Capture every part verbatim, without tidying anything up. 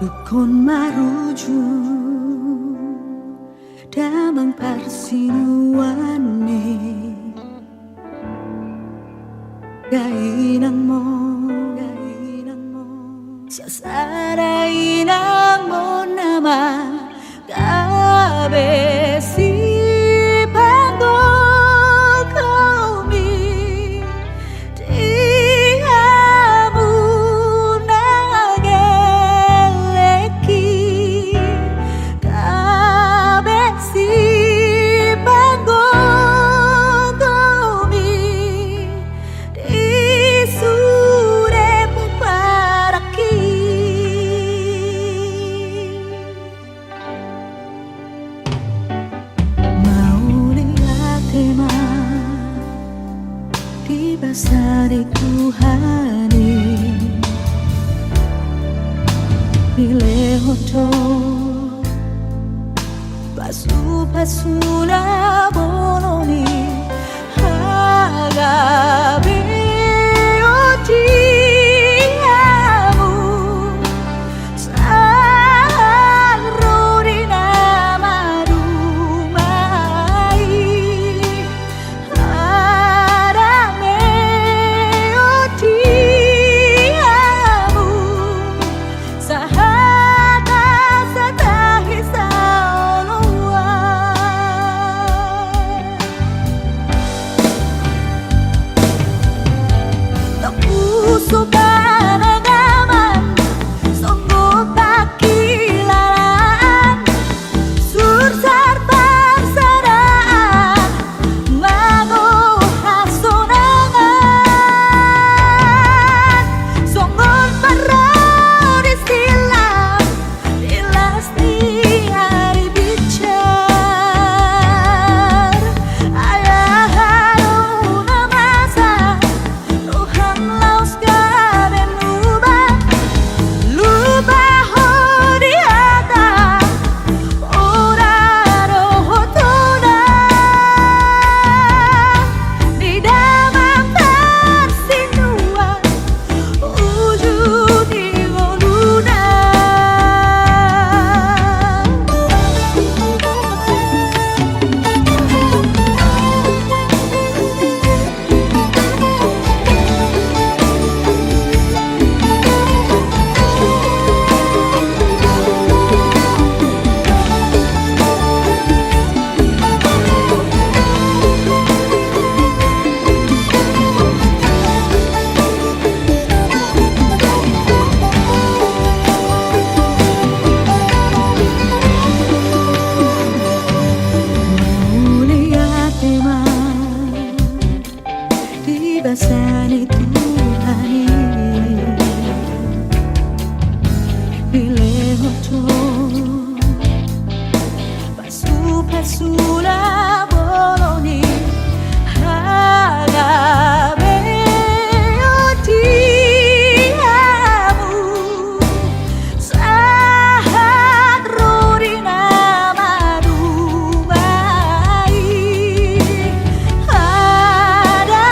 Dungkon marujung damang parsinuan i. Gabe inangmon, gabe inangmon, sasada inangmon nama, gabe sipanggogomi di hamu na gellengki, gabe sipanggogomi di sude pomparanki. Mauliate ma di basa ni Tuhan i, dilehon do pasupasuna bolon i, hagabeon di hamu sahat ro di na maduma i. Hadameon di hamu sahat asa tahi saoloan. Tong puso panangaman, songon pangkilalaan, sursar parsadaan, mangohas sonangan, songon parro di silang di las ni ari binsar. Ai aha do na masa, roham laos gabe lupa, lupa ho di hata, ora dohotonna di damang parsinuan, ujung ni ngoluna. Mauliate ma di basa ni Tuhan i, dilehon do pasupasuna bolon i, hagabeon di hamu sahat ro di na maduma i. Hadameon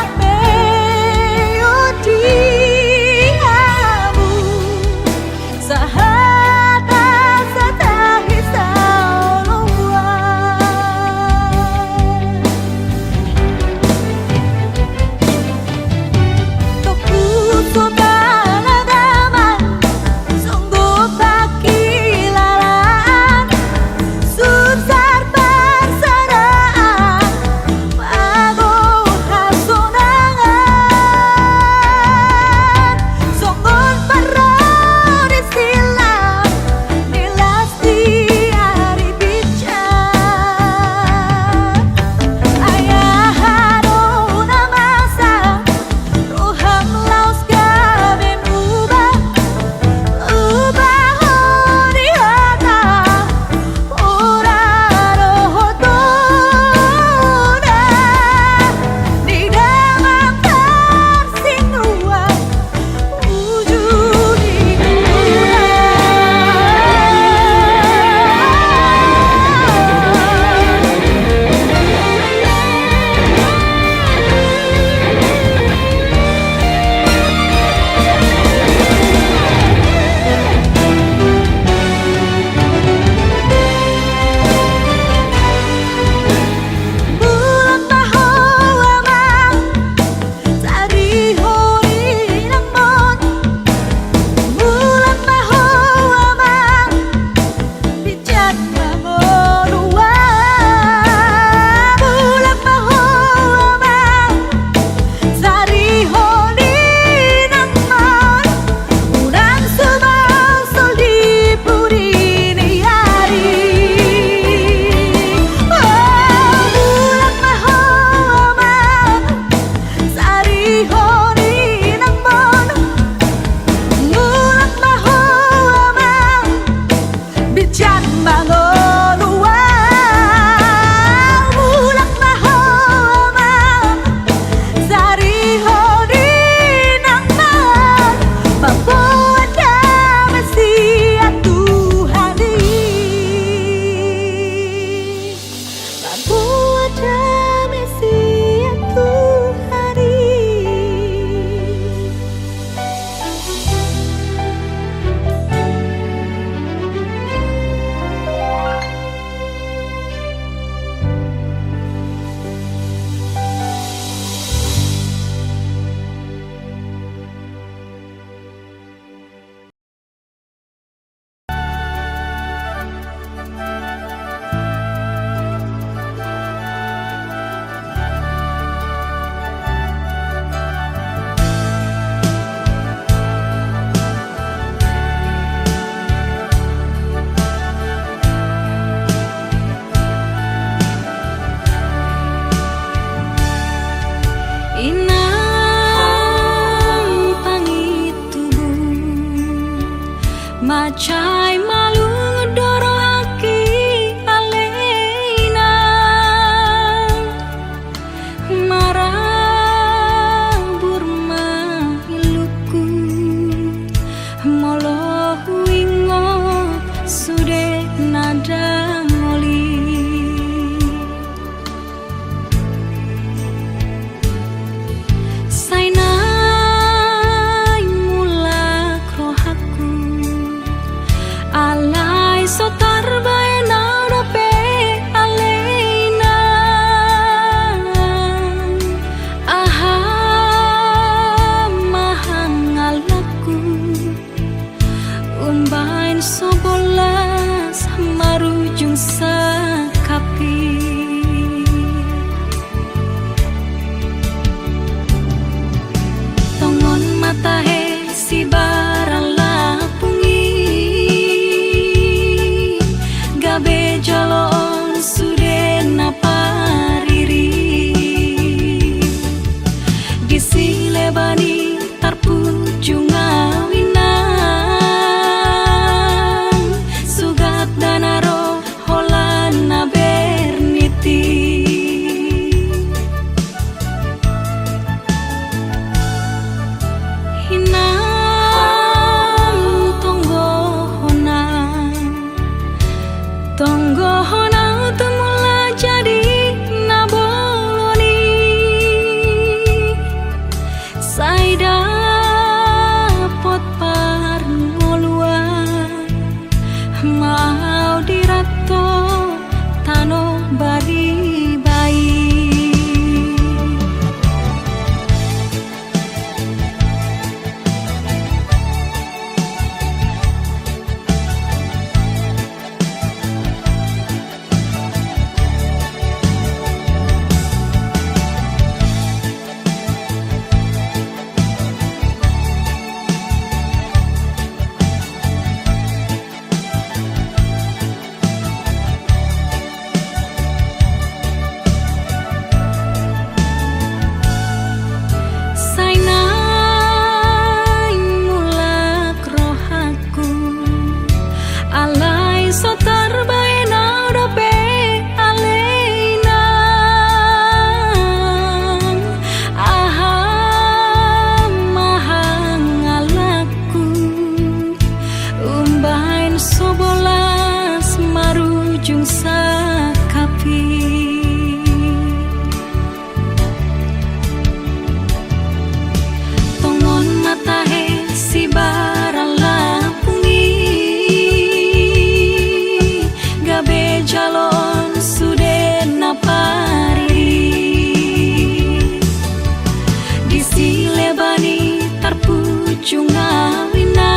Jungawina,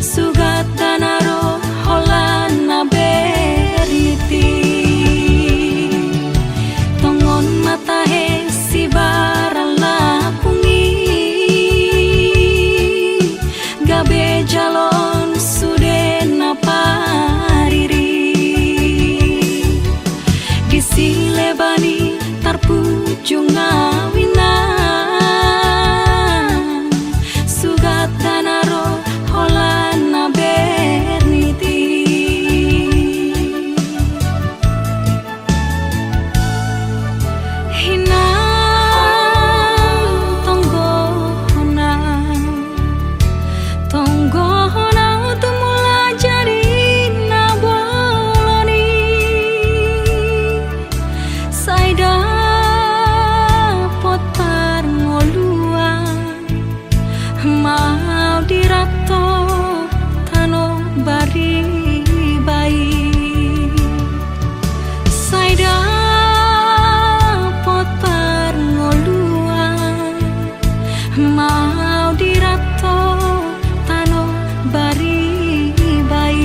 sugat dana ro holan na berniti. Tongon matahe sibaran lapung i, gabe jalon sude na pariri. Di sileban i tarpujung awina, sugat dana ro holan na berniti. Hinan tonggo hona, tonggo hona tu mula jadi na bolon i. Sai dapot parngoluan, mau diranto tano bariba i. Sai dapot parngoluan, mau diranto tano bariba i.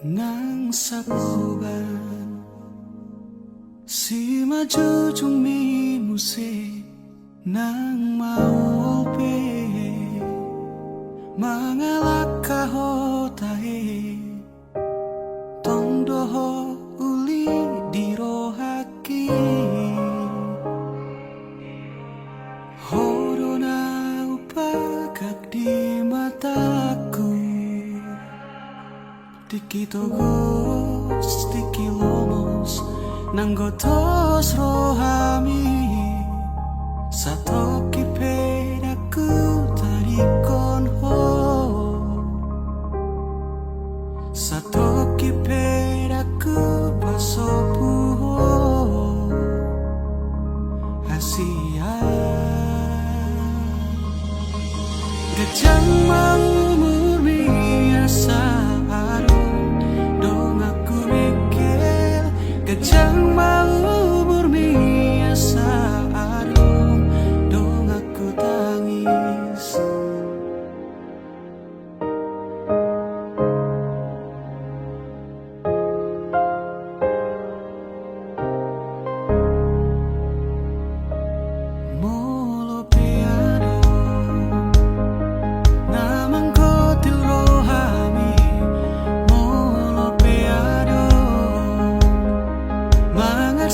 Nang saboban, simanjujung mi muse, nang maol pe mangalangka ho tahe, tong do ho uli di rohangki. Ho do na hupagak di matangku. Tingki togos, tingki lomos, nanggo tos rohami, satongkin pe ndang hutadingkon ho. Satongkin pe ndang hupasobu ho. Hasian. Ganjang ma umurmi asa adong donganku bengkel. Ganjang ma umurmi asa adong donganku tangis. Molo pe adong na manggotil rohami, molo pe adong mangan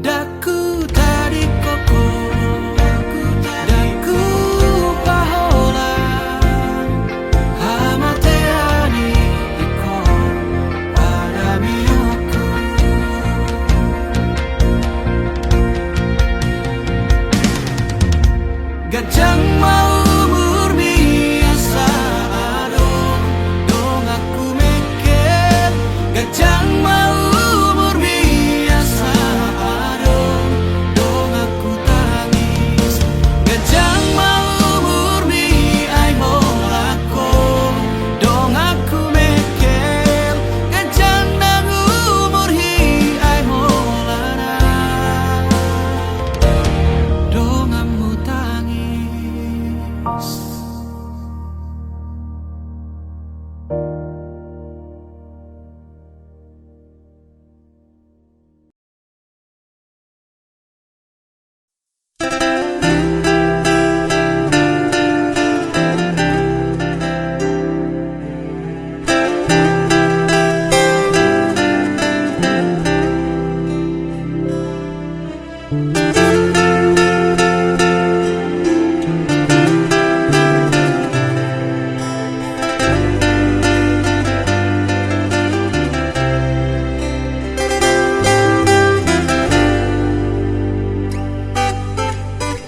Ndang hutadingkon ho, ndang hupahola hamatean i, ingkon pardamehonku. Ganjang ma umurmi asa adong donganku mengkel. Ganjang ma umurmi asa adong donganku tangis. Ganjang ma umurmi ai holan ho donganku mengkel. Ganjang nang umurhi ai holan na donganmu tangis.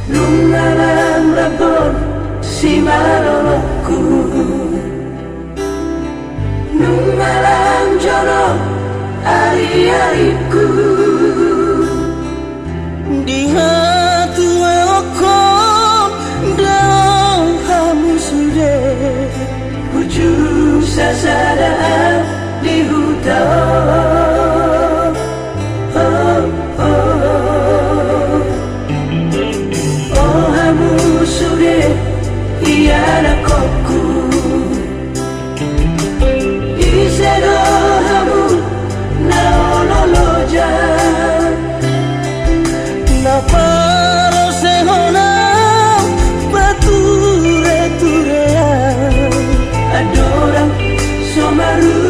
Nunga lam rap on simalolongku, nunga lam jolo ariarikku. Di hatuaonku ndang hamu sude, ujung sasada di huta on. O hamu sude ianakhonku, ise do hamu na olo loja, na parosehon au patureturean? Andorang so maru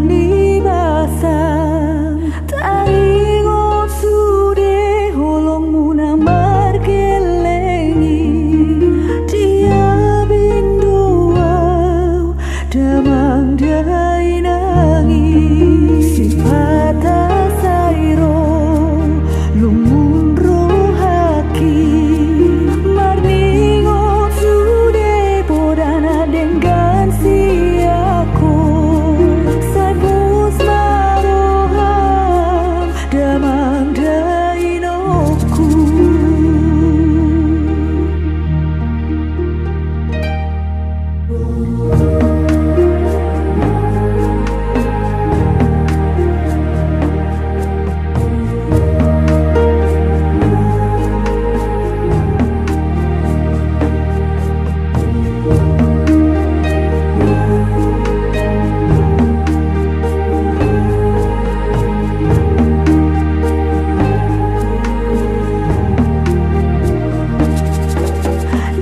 Ni basa, taringot sude holongmu na margelleng i. Dia bindo au, damang dainang i. Sipata sai ro lungun rohangki, marningot sude poda na denggan sian ho. Sai pos ma roham, damang dainangku.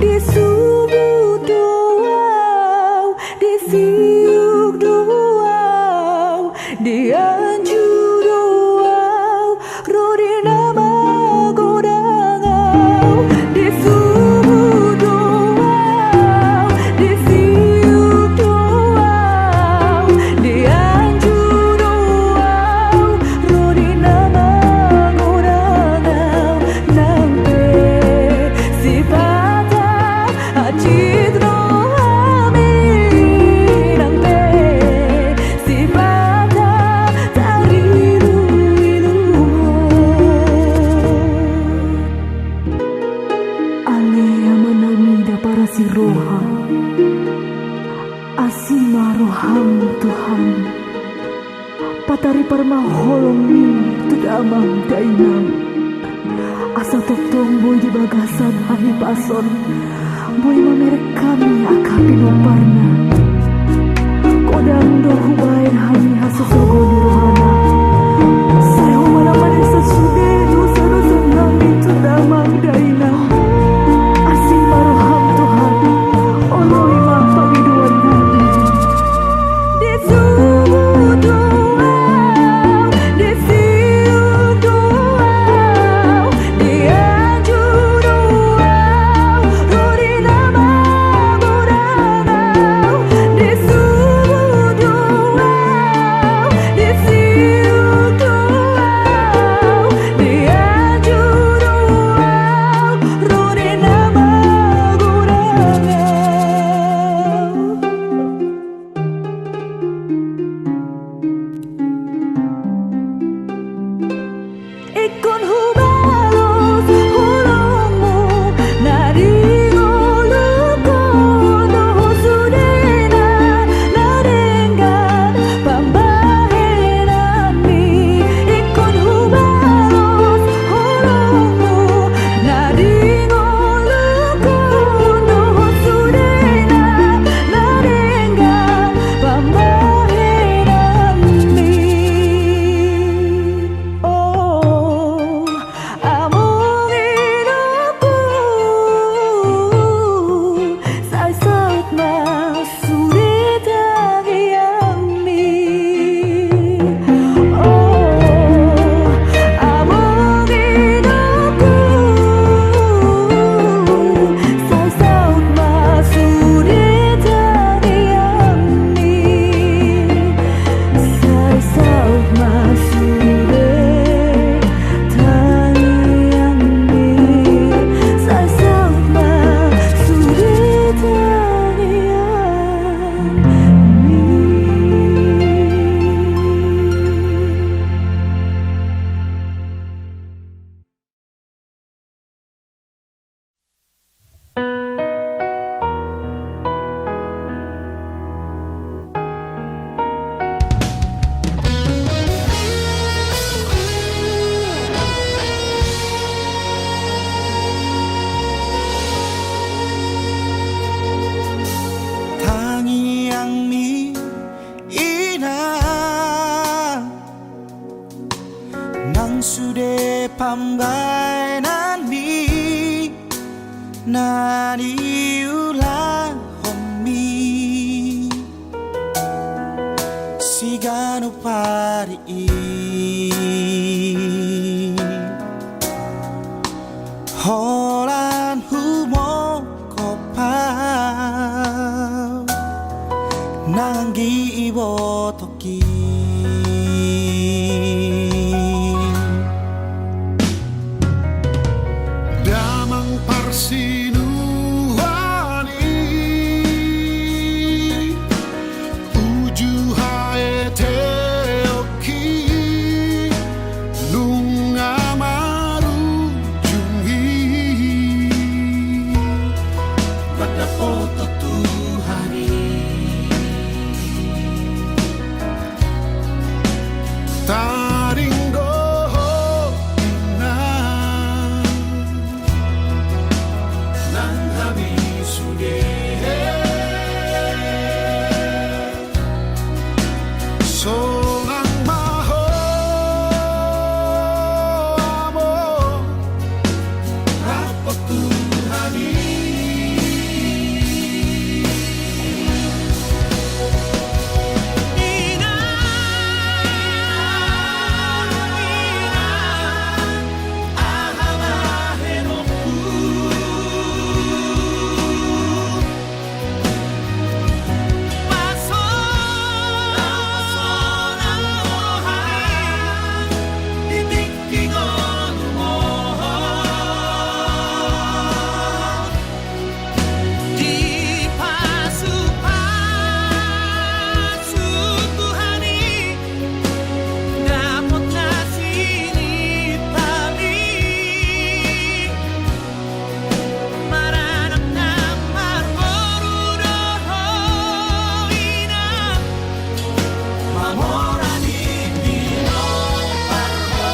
Disubut do au, disiuk do au, dianju do au, ro di na magodang au. Disubut do au, disiuk do au, dianju do au, ro di na magodang au. Nang pe sipata hansit rohami, nang pe sipata tariluilu. Ale Amanami na parasi roha, asi ma roham, Tuhan. Pataripar ma holongmi tu damang dainang, asa tongtong boi di bagasan hahipason boi mamereng hami angka pinomparna. Godang do hubahen hami hasosogon ni rohana. Sai humanang ma denggan sude dosadosa nami tu damang dainang. Asi ma roham, Tuhan, oloi ma pangidoan nami. Disubut do au, disiuk do au, dianju do au, ro di na magodang au. Disubut do au, disiuk do au, dianju do au, ro di na magodang au. Ingkon hubalos holongmu na di ngolungkon dohot sudena na denggan pambahenanmi. Ingkon hubalos holongmu na di ngolungkon dohot sudena na denggan pambahenanmi. O amang inangku, sai saut ma sude tangiangmi. O amang inangku, sai saut ma sude tangiangmi. Sai saut ma sude tangiangmi. Sai saut ma sude tangiangmi. Tangiangmi, Inang, nang sude pambahenanmi na niulahonmi. Siga Anu pari i, holan humongkop au nang anggi ibotoki. Damang parsinuan i, uju haeteonki nunga marujung i. Mandapothon Tuhan i. Tading do ho inang, nang hami sude. Sonang ma ho among, rap tu hami. Inang, inang, aha bahenonku? Dipasupasu Tuhan i, dapot na sinipalin i. Maranak nang marboru do ho inang, mamora ni pinompar ho.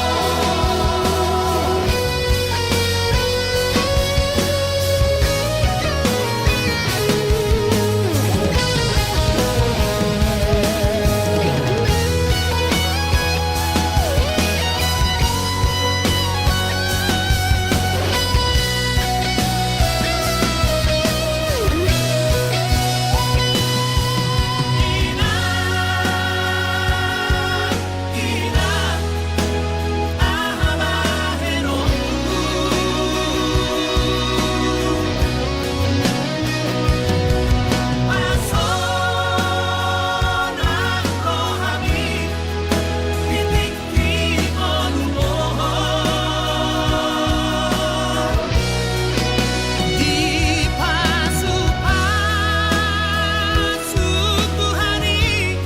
Dipasupasu Tuhan i,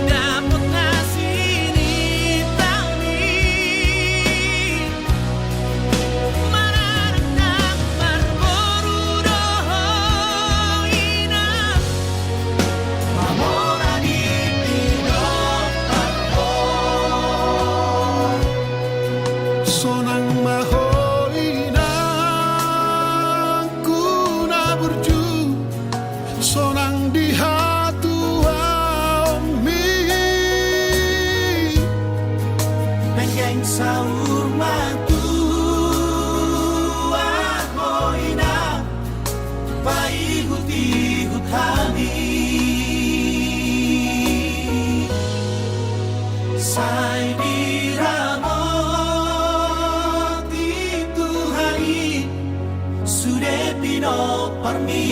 dapot na sinipalin i. Maranak nang marboru do ho inang, mamora ni pinompar ho. Sonang ma ho inangku na burju, sonang di hatuaonmi. Penggeng saur matua ho inang, paihutihut hami. Sai diramoti Tuhan i sude pinomparmi.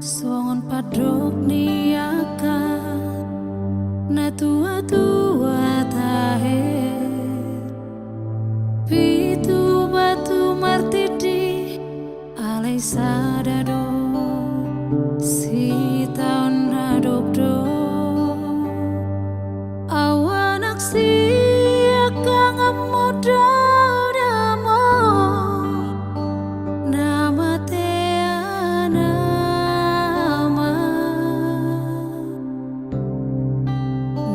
Songon pandok ni angka na tuatua tahe, pitu batu martinding alai sada do sitaon na dokdok. Au anak siangkangan muna do damang na matean ama,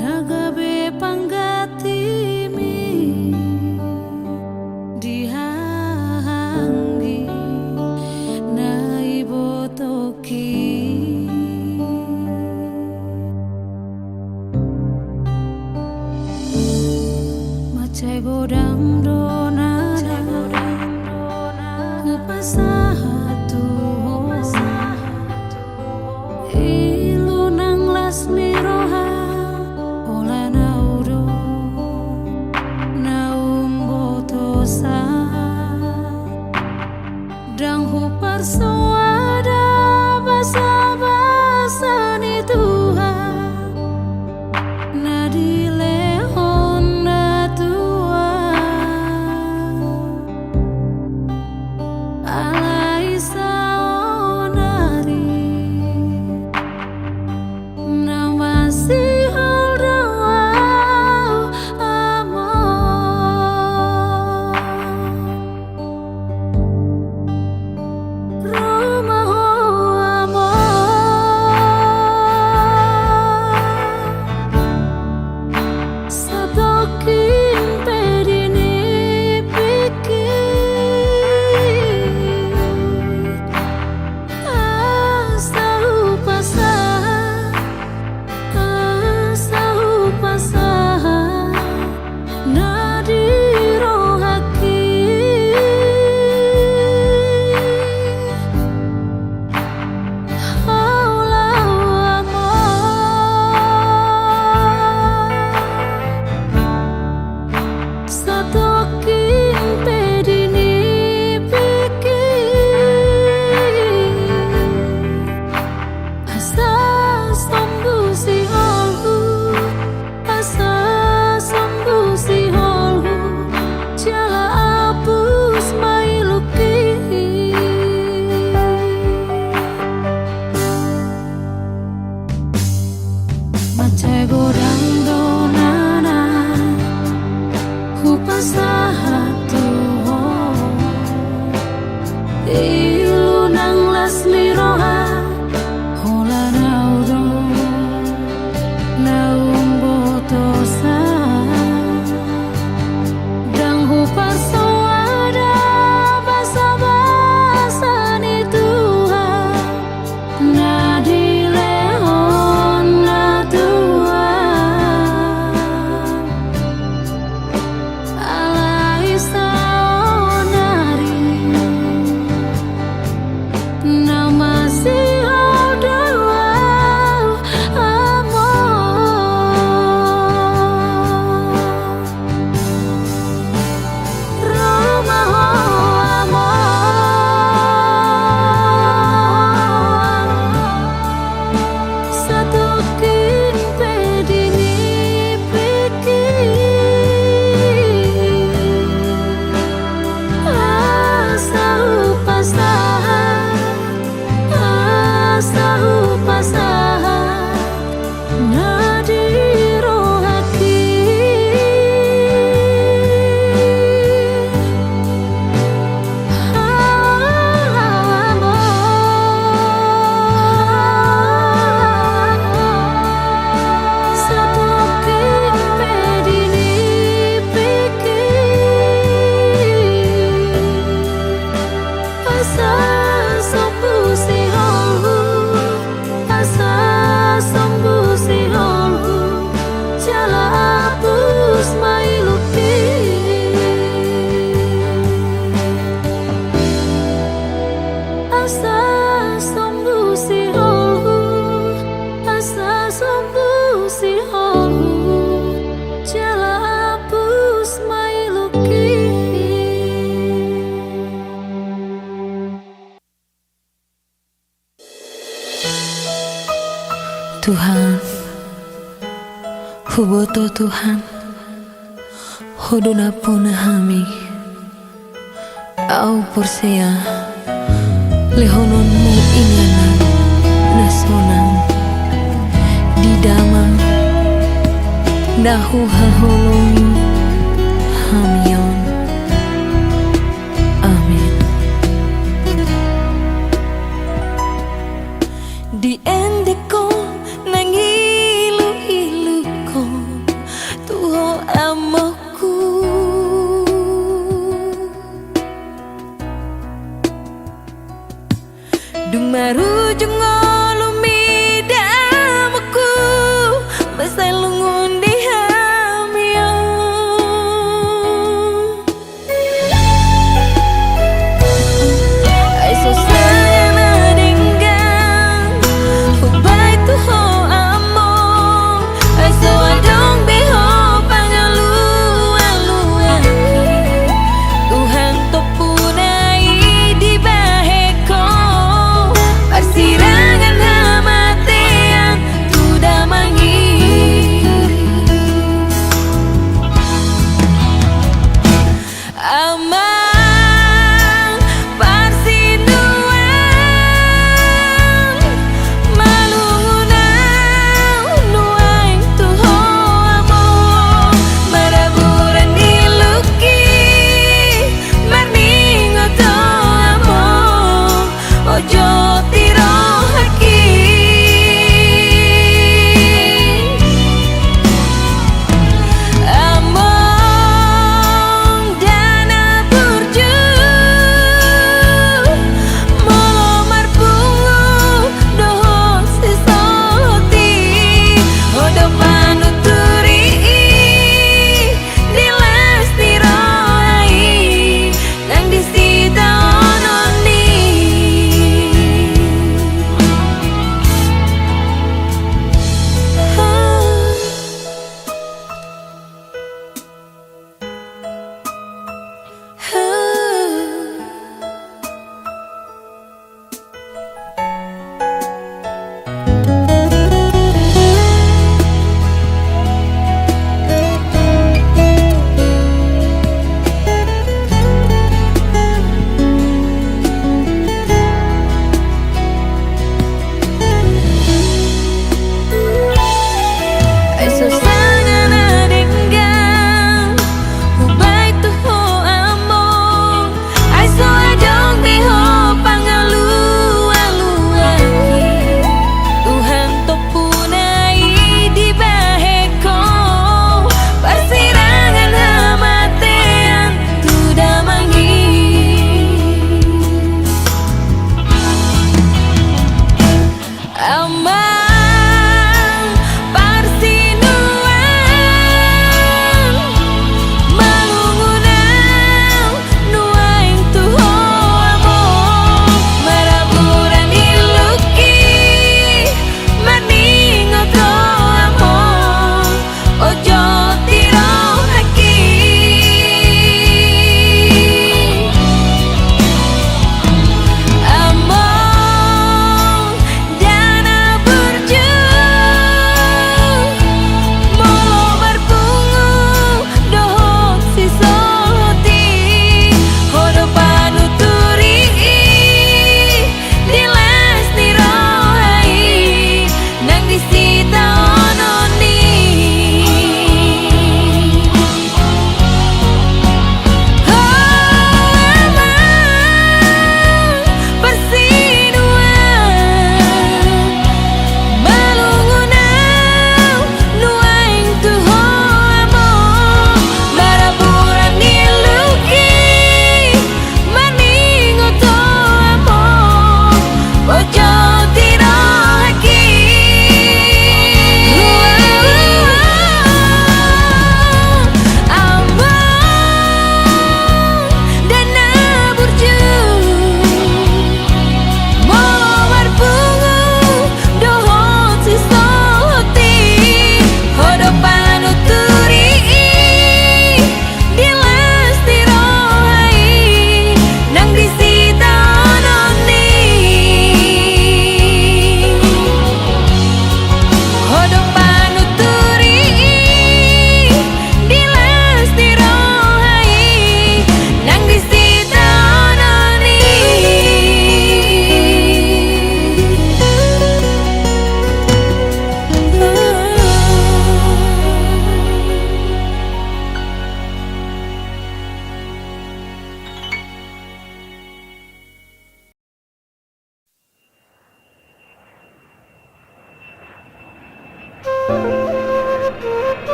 na gabe panggantimi di hahanggi na ibotoki. Mansai godang do nana hupasahat tu ho, ilu nang las ni roha, holan au do na umbotosa. Ndang huparsoada basabasa ni Tuhan na dilehon na tua. Alai saonari na masihol do au, amang. Ro ma ho, amang, satongkin pe di nipingki. Asa hupasahat, asa hupasahat na di rohangki. Holan, amang, satongkin pe di nipingki. Asa sombu siholhu, asa sombu siholhu, jala apus ma ilungki. Mansai godang do nana hupasahat tu ho, ilu nang las ni roha, holan au do na umbotosa. Ndang huparsoada basabasa ni Tuhan na dilehon na tua. Alai saonari na masihol do au, amang. Ro ma ho, amang, satongkin pe di nipingki. Asa hupasahat, asa hupasahat na di rohangki. Satongkin pe di nipingki. Asa sombu siholhu, asa Tuhan, huboto Tuhan, Ho do nampuna hami. Au porsea, lehononmu inganan na sonang di damang na huhaholongi hami on. Amen. Diendekhon nang iluiluhon tu Ho amangku. Dung marujung ngolumi damangku, mansai lungun di hami on. Ai so sadia na denggan hubaen tu Ho amang, ai so adong be Ho pangalualuhon. Tuhan, tompuna i dibahen Ho, parsirang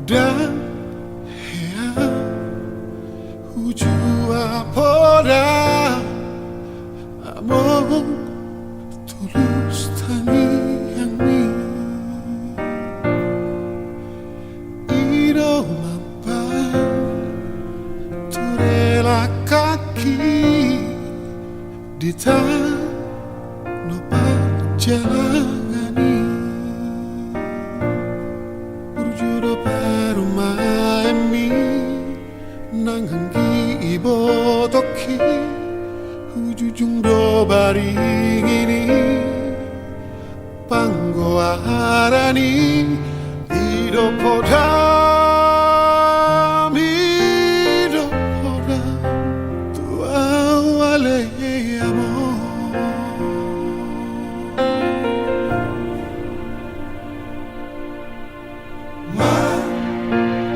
Ndang hea hujua poda among tulus tangiangmi. I do mambaen tu rela haki di tano parjalangan i. Burju do parumaenmi nang anggi i botohi, hujujung do baringin i. Panggoaran i i do podam, i do podam tu au ale among.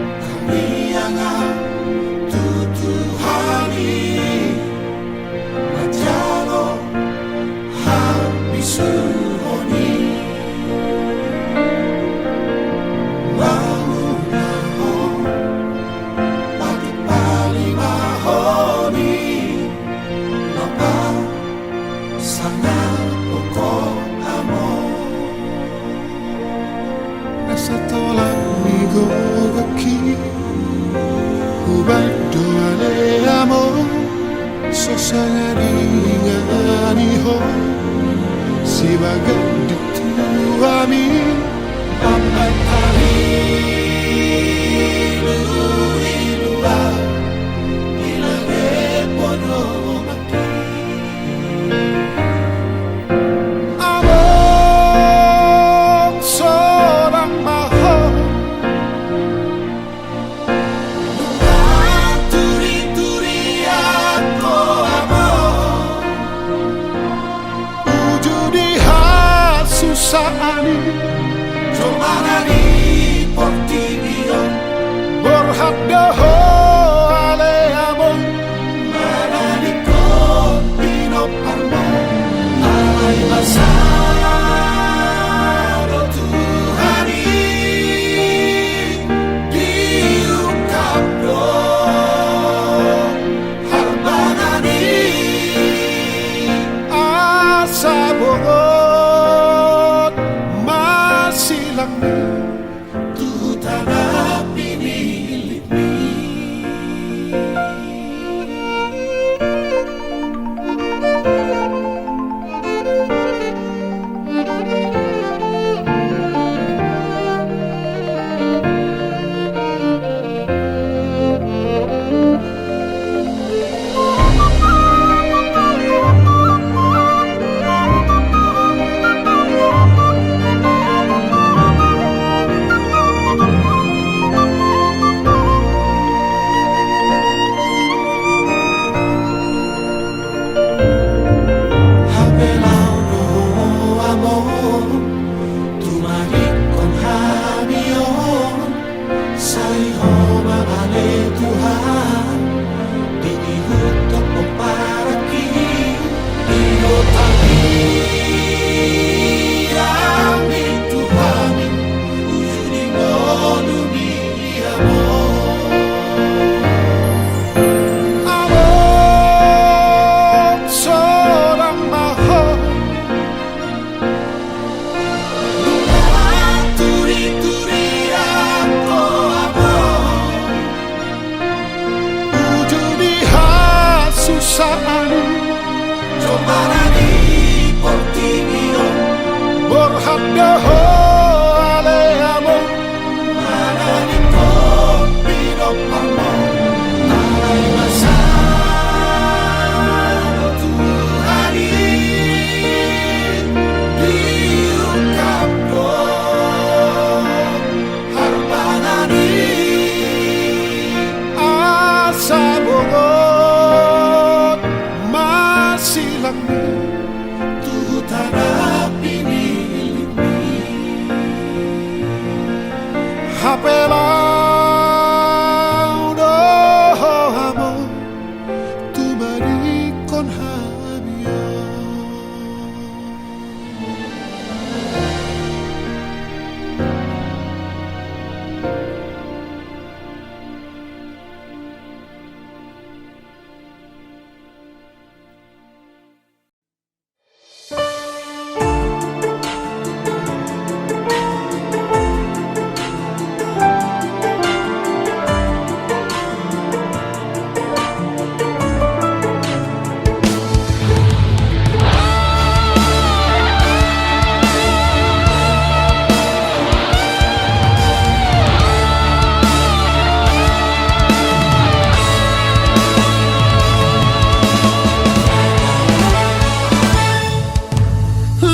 Martangiang au tu Tuhan i, manjalo habisuhon i. Mangunahon, patipalimahon i, na pasangaphon ho among. Na satolan ni gogok i hubaen do ale among, so sanga dingan i ho sibagas di tuami. Ambaen hami luhuluhua di lage podoman. Among, sonang ma ho. Nunga turituri angka among, uju di hasusaan i jolma na di portibi on. Borhat do ho ale among, manangihon pinomparmon. Alai basa do Tuhan i, diungkap do harbangan i, asa bongot ma silangmi tu tano pinillit ni. Pe laho do ho hamu tumandangkon hami on.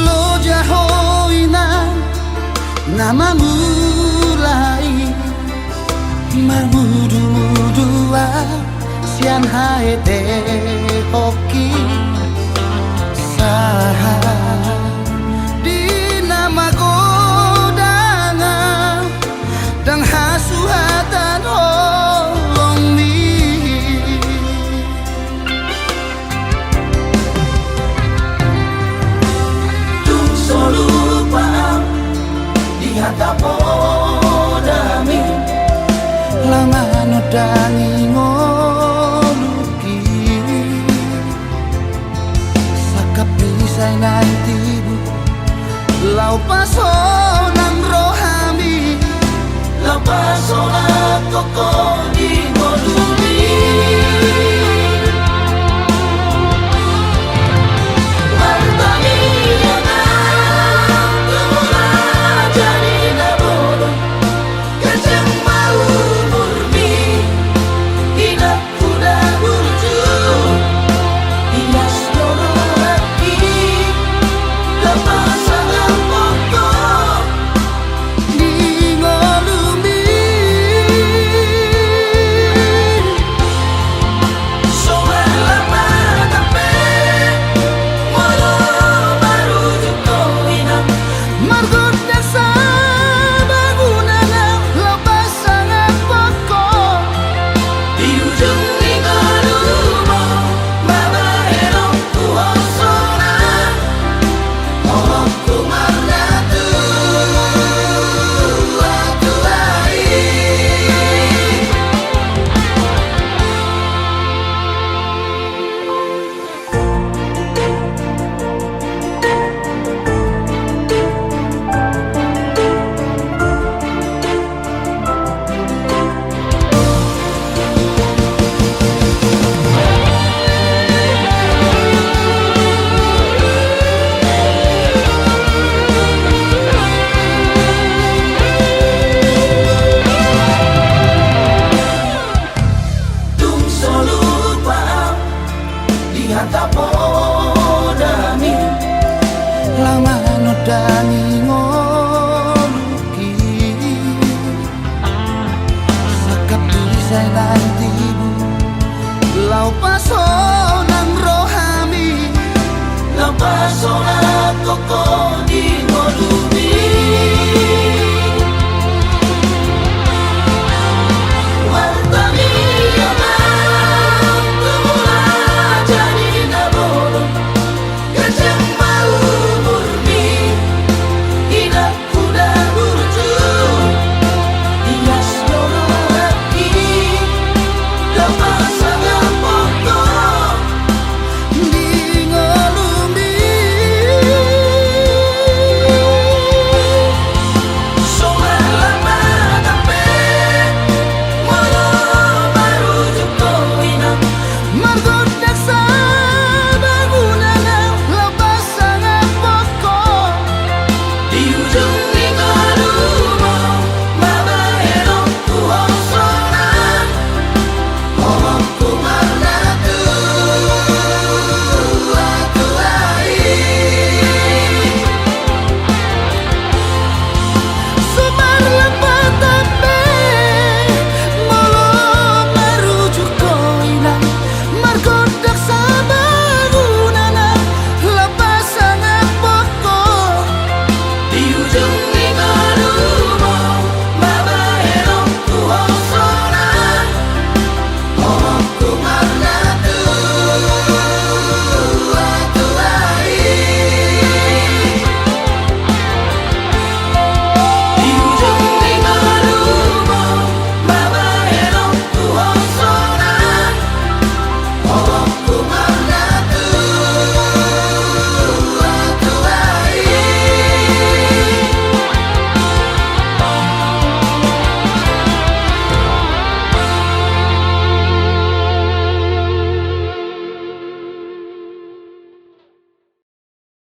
Loja ho inang na mamulai marmudumudu au sian haetehonki sahat di na magodang au. Ndang hasuhatan holongmi. Tung so lupa au di hata podami, laho manondangi ngolungki. Sangkap i sai naeng tibu laho pasonang rohami, laho pasonang koko di ngolumi. Martangiang au tu Raja ni na bolon, ganjang ma umurmi, inang. Uda burju, ias do rohangki, laho pasangap koko di ngolumi. Songon lamatan pe molo marujung ho inang, margondang sabangunan au laho pasangap koko. Di ujung ni ngolum on, babaen ho tu ho sonang, holongku marnatua-tua i. Tung so lupa au di hata podami, laho manondangi ngolungki. Sangkap i sai naeng tibu laho pasonang